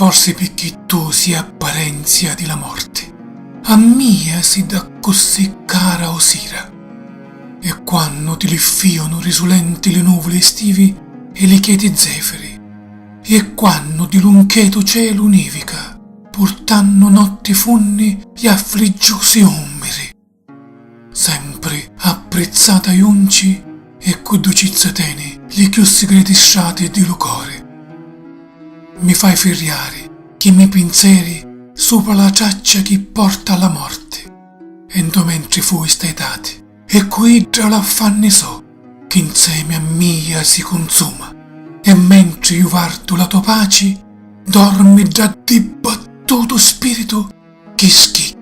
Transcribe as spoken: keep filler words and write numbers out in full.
Forsi picchì tu si apparenzia di la morti, a mia si d'accussì cara o sira. E quannu ti li fionu risulenti li nuvuli estivi e li cheti zefiri, e quannu di lu nchetu celu nivica, purtannu notti funni e affliggiusi ummiri, sempri apprizzata junci e cu ducizza teni li chiù sigreti strati di lu cori. Mi fai firriari chi mi pinseri supra la traccia chi porta a la morti, e ndo mentri fui sta etati, e cu idda l'affanni so, chi nsemi a mia si cunsuma, e mentri ju vardu la to paci, dormi dda dibattutu spiritu chi schicca.